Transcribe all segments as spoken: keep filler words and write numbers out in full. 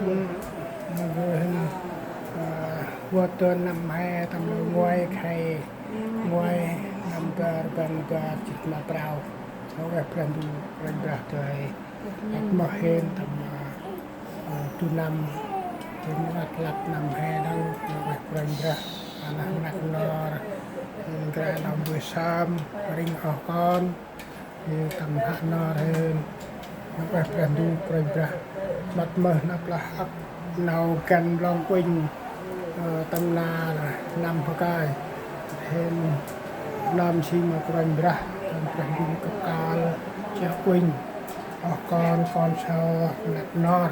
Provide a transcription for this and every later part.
Nơh, ơ, vơt dơn năm he tâm nguai khay, nguai năm bar rbăn bar jât ma prao. Nơh, ueh Brah Ndu Kôranh Brah dơi. Ăt mơh hên tâm, ơ, ơ, du năm, hên ăt lăp năm he đŏng, nơh, ueh Kôranh Brah. Alah năk nor, hên kra nau mbơh sơm, ring oh kon. Ê, tâm hă nor hên, nơh ueh Brah Ndu Kôranh Brah. Mât mơh năp lah ăp nau găn lŏng uănh, ơ, tâm nar năm hơkai. Hên năm si ma Kôranh Brah, tâm Brah Ndu kăp kal, chiă uănh, oh kon, kon sau, năp nor.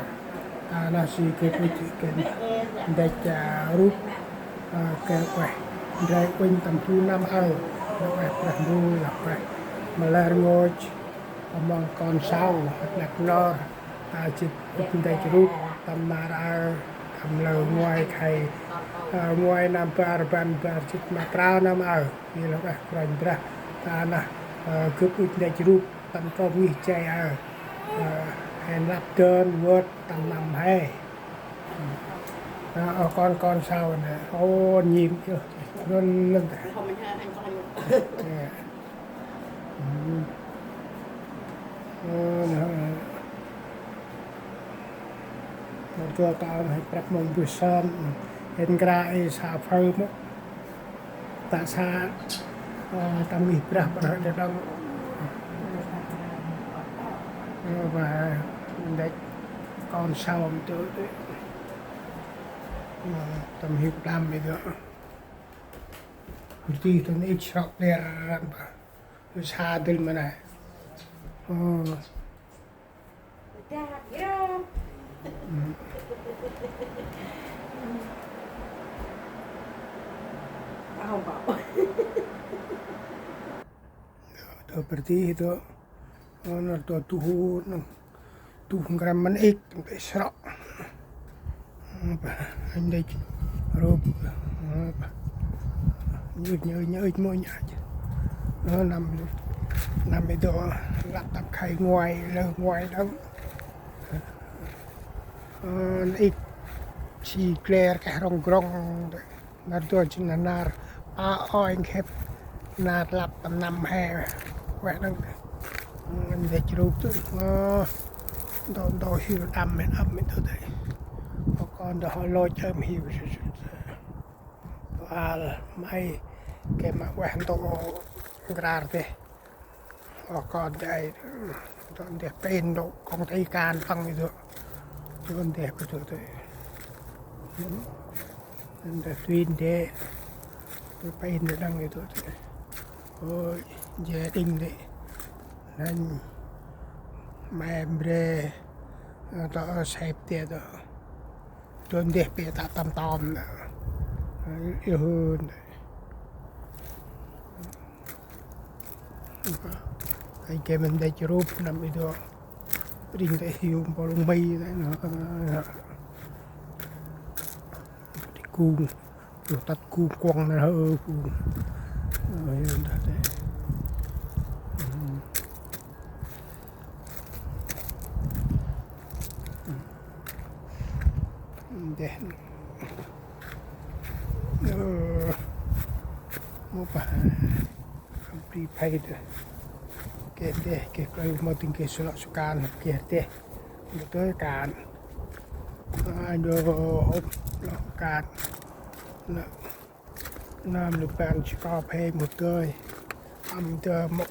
A, nơh si geh ŭch geh ndăch, a, rup, a, geh ueh ndrel uănh tâm du năm aơ, nơh ueh Brah Ndu, nơh ueh ma lĕ rngôch, a, mong kon sau, năp nor, a, jêh ŭch ndăch rup tâm nar aơ, tâm lơ nguai khay, a, nguai năm bar rbăn bar jât ma prao năm aơ, nơh ueh Kôranh Brah, ta nơh, a, gâp ŭch ndăch rup tâm trôm ngih jay aơ, a, hên lăp dơn vơt tâm năm he. Ơ, oh kon, kon sau nơh. Ô, nhim yơh. Nŭn, nŭn ta. Ơ, nơh. Nơh, tua ta hên prăp mong mbơh sơm. Hên kra ê sa phơ mơh. Ta sa, ơ, tâm ngih Brah Brah đa đŏng. Ơ, ba ndăch kon sau mâu tơ. Ơ, tâm hiu plam mâu tơ. Hŭr ti tâm ih srok đer răm ba. Sa dơl ma nai. Ơ. Tơ bơr ti tơ. Ơ, nơh tơ tuh, nơh tuh ngram mân êk, tơ srok. Ơ, ba, anh đây. Rôp. Ơ, ba. Nhơi, nhơi, nhơi, mô nhơi. Ơ, năm, năm ê dô, lăp tăp khay nguai, lơ nguai đŏng. Ơ, êk si gler keh rong grong. Nar dô jêng nar, nar, a, ôi, khêp, nar lăp tâm năm he, ueh đŏng. Ndăch rup tơ, ơ, ndô, ndô hiu đăm mĭn ăp mĭn tơ dơi. Ơ, kon ndô hŏ lôch ơm hiu. Ơ, al, may, geh ma ueh ndô nkrar deh. Ơ, kon dơi, ndô ndeh pên ndô, kŏng tê kan păng ê dô. Ndô ndeh bơ dô dơi. Ndơ tuin dê, ndơ pên ndơ đăng ê dô dê. Ôi, gia đình dê. Năn, mẹ mre, tơ sep dê dô. Ndơ ndeh pê ta tâm tôm nơ. Ê hưn dê. Anh geh mân ndăch rup năm ê dô. Ring ta hiu mpôl ung mây ta nơ. Kung. Lu tât kung kuŏng nơ hơ kung. Ơ, hiu ta ta. Ndeh. Ơ, mâu pa. Kăm pri phay dơ. Geh deh, geh klơi mâu tĭng geh sŭlŏ sŭ kan, geh deh. Mâu tơ kan. Ai dô, ôp, lŏ kan. Nơ, nơm lu ban si kŏ phay mâu tơi. Ăm dơ mâu.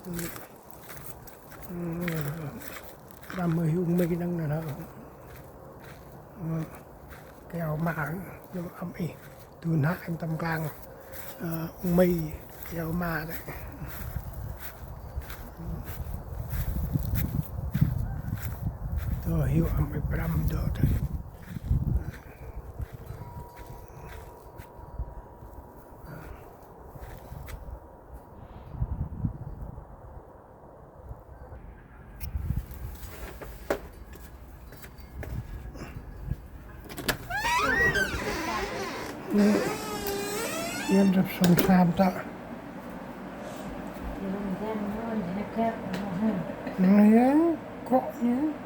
Ơ, ơ, răm mơ hiu ung mây đăng nơ. Ơ, keo ma, dô ăm ih. Du nă em tâm klang, ơ, ung mây, keo ma dê. Dô hiu ăm ih prăm dô dê. Yơn rap sông sam ta. Nê, kŏ nê.